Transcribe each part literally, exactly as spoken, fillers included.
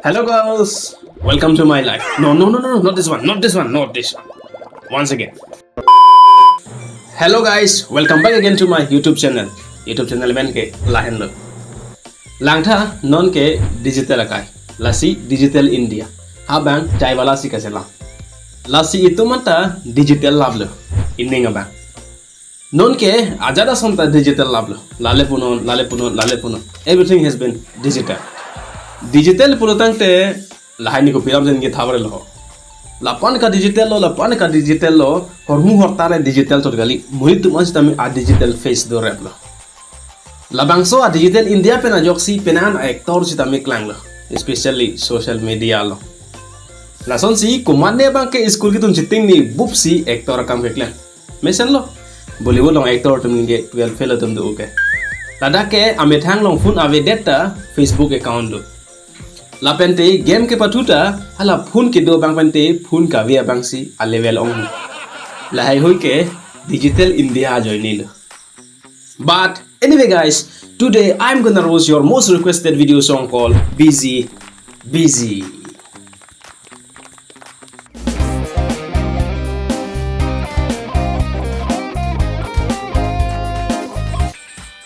Hello girls, welcome to my life. No, no, no, no, not this one, not this one, not this one. Once again. Hello guys, welcome back again to my YouTube channel. YouTube channel pen ke lahenlo. Langtha non ke digital akai. Lasi digital India. Abang chaiwala si kaselam. Lasi itum anta digital lap lo. Ining abang. Non ke ajat ason ta digital lap lo. Lale punon, lale punon, lale punon. Everything has been digital. Digital pulo tangte lahai ni kopi ram jen ke thabar lo. Lapu-an ke digital lo, lapu-an ke digital lo. Hormu hortar digital tot kali. Monit atum an sitame a digital face dorep lo. Labangso a digital India pen ajoksi penang actor sitame klanglo, especially social media along. Lasonsi komatne abang ke school ketung chiting ni bup si actor akam keklang. Mesen lo. Bollywood along actor atum ke twelve fail atum do ke. Ladak ke amethang along phone avedet ta Facebook account do. Lapen te game kepathu ta hala phone kedo abang pen te phone kave abang si a level ong. Lahaihui ke digital India ajoine lo. But anyway, guys, today I'm gonna roast your most requested video song called Busy Busy.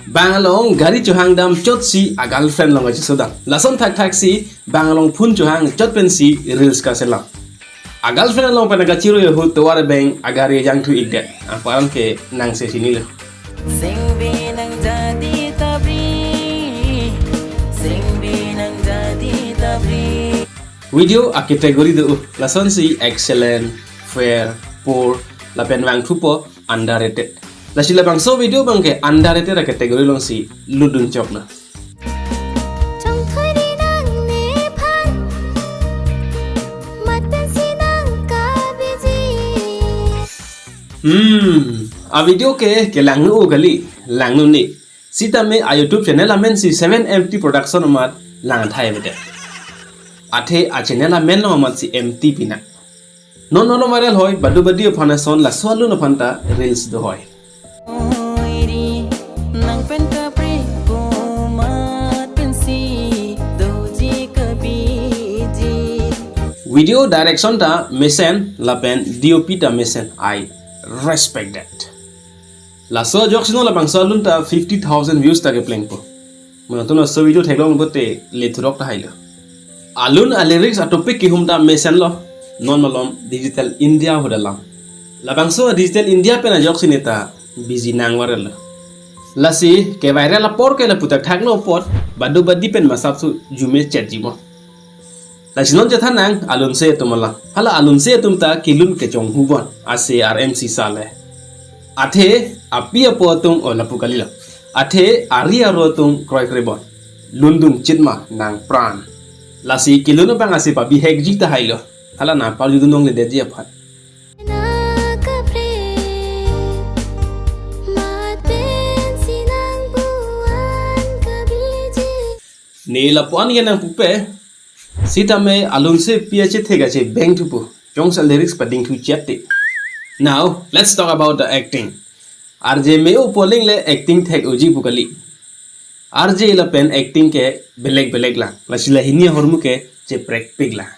Bang along gari chohang dam chot si a girlfriend along kachesodam. Lason thakthak si bang along phone chohang chot pensi reels kaselam. A girlfriend along pen kachirui ahut tovar abeng a gari jangthu ikdet. Anparke nang se chinilo. Singbi nang jadi tabri, singbi nang jadi tabri. Video a category do, lasonsi excellent, fair, poor, lapen vangthupo, underrated. Lasi labangso video abang ke underrated a category alongsi lutdun choklo. Chongthori nangne phan, matensi nang kabiji. Hmm, a video ke kelangno kali, langno ni. Sitame a YouTube channel amen si seven M T Production amat langthai bete. Athe a channel amen lo amat si M T pina. Non non lo viral hoi, badu badi aphan ason laso alun aphan ta reels do hoi. Oiri, nang pen kapri komat pensi doji kabiji. Video direction ta mesen lapen D O P ta mesen. I respect that. Laso ajoksi non labangso alun ta fifty thousand views ta keplengpo. Mona tuna so video theklong bote le thurok ta hailo. Alun a lyrics a topic kehum ta mesen lo. Non malom digital India ahut alam. Labangso digital India pen ajoksi neta busy nang viral lo. Lasi ke viral apor ke lapu thakthak lo apot badu badi pen masap su jume chetji mo. Lasi non chethan nang alunse atum alam. Hala alunse atum ta kelun kechonghu bon. Ase R M C sale. Athe api apo atum o lapu kalilo. Athe ari aro atum kroikre bon. Lundun chitma nang pran. Lasi kelun abang ase pabihekji ta hailo. Hala nang parjudun nong ledetji aphan. Nang kapre, matensi nang buan kabiji. Ne lapu-an ke nang pupe. Sitame alunse pi achethek achebeng thupo. Jongsi lyrics padingthu chette. Now, let's talk about the acting. R J Meo Poling le acting thek uji pu kali. R J lapen acting ke belek belek lang. Lasi lahini ahormu ke cheprekpik lang.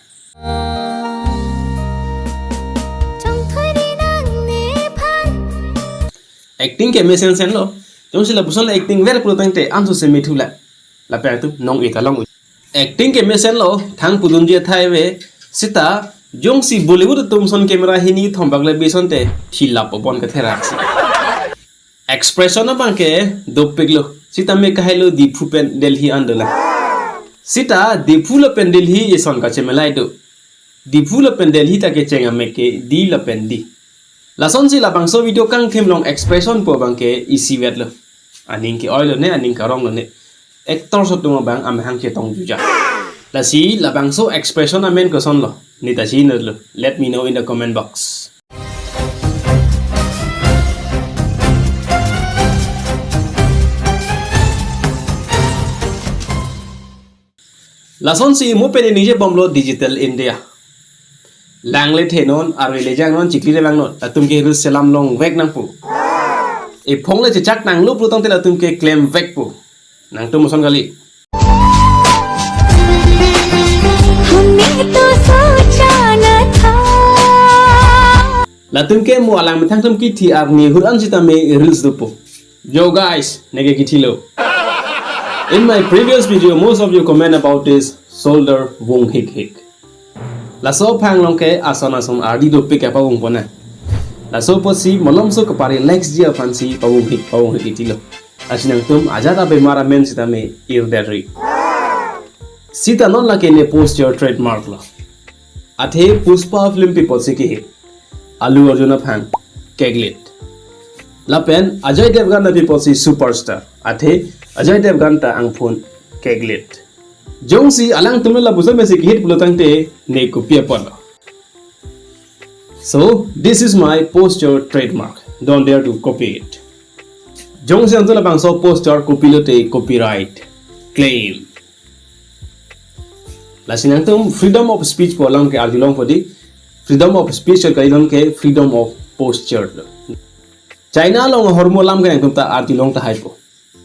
Acting ke mesen sen lo. Jongsi lapuson le acting ver pulo tangte anso se methu la. Lapen atum nong-e ta long. Acting ke mesen lo, thang pudunji athai ave, sita jongsi Bollywood atum ason camera hini thom bak le bison te thilap obon ketherak si. Expression abang ke dopik lo, sitame kahailo Diphu pen Delhi an dolang. Sita Diphu lapen Delhi eson kachemelai do. Diphu lapen Delhi ta kecheng amek ke D lapen D. Lasonsi labangso video kangthim along expression pu abang ke isivet lo. Aning ke-oi lone, aning karong lone. Actors atum abang amahang chetong juja. Lasi labangso expression amen koson lo. Neta chinilo. Let me know in the comment box. Lasonsi mo pen ningje bomlo Digital India. Langle thenon, arve lejang non, chikli revang non, latum ke reels selam longvek nangpo. Ephong le chechak nanglo pulo tangte latum ke klemvekpo. Nangtum ason kali. Atum ke mo alang methang atum kithi arni hur an sitame reels dopo. Yo guys, neke kithilo. In my previous video, most of you comment about this shoulder vung hik hik. Laso aphan along ke ason ason ardi dopik apa vung pona. Laso apotsi malomso kapari legs ji aphansi pavung hik, pavung hik kithilo. Lasi nangtum ajat abemar amen sitame irderri. Sita non lake ne posture trademark lo. Athe Pushpa film pi apotsi kehit. Allu Arjun aphan keglit. Lapen Ajay Devgan pi apotsi superstar. Athe Ajay Devgan ta angphun keglit. Jongsi alangtum lapuson mesi kehit pulo tangte ne kopi apotlo. So, this is my posture trademark. Don't dare to copy it. Jongsi nangtum labangso posture copy lote copyright claim. Lasi nangtum freedom of speech pu alam ke arjulong podi. Freedom of speech ke kalidon ke freedom of posture lo. China along ahormu alam ke nangtum ta arjulong tahai po.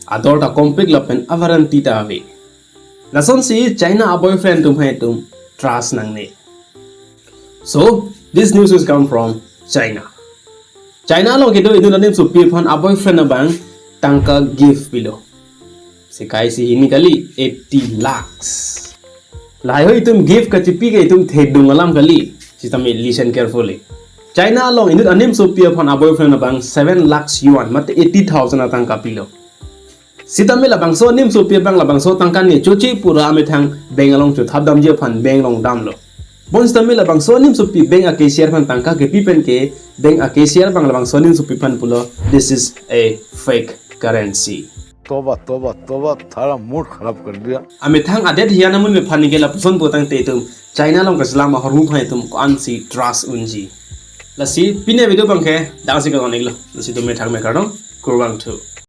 Ador ta kompik lapen avaranti ta ave. Lasonsi China aboyfriend atum aphan itum trust nangne. So, this news is come from China. China along kedo inut anim sopi aphan aboyfriend abang tangka gift pilo. Sekai si hini kali eighty lakhs. Lahai ho itum gift kachipi ke itum thedung alam kali. Sitame listen carefully. China along inut anim sopi aphan aboyfriend abang seven lakhs yuan, mate eighty thousand atangka pilo. Sitame labangso anim sopi abang labangso tangka ne choche pura amethang bank along chothap damji aphan bank along damlo. Bonsitame labangso anim sopi bank a cashier aphan tangka kepi pen ke bank a cashier abang labangso anim sopi aphan pulo, "This is a fake currency." तोबा, तोबा, तोबा, थारा मूड खराब कर दिया। Amethang adet hian amun aphan ke lapuson pu tangte itum China along kachelam ahormu aphan itum ko-ansi trust unji. Lasi pini video abang ke dang si kanon iklo. Lasi itum methang me kardom, kurvangthu.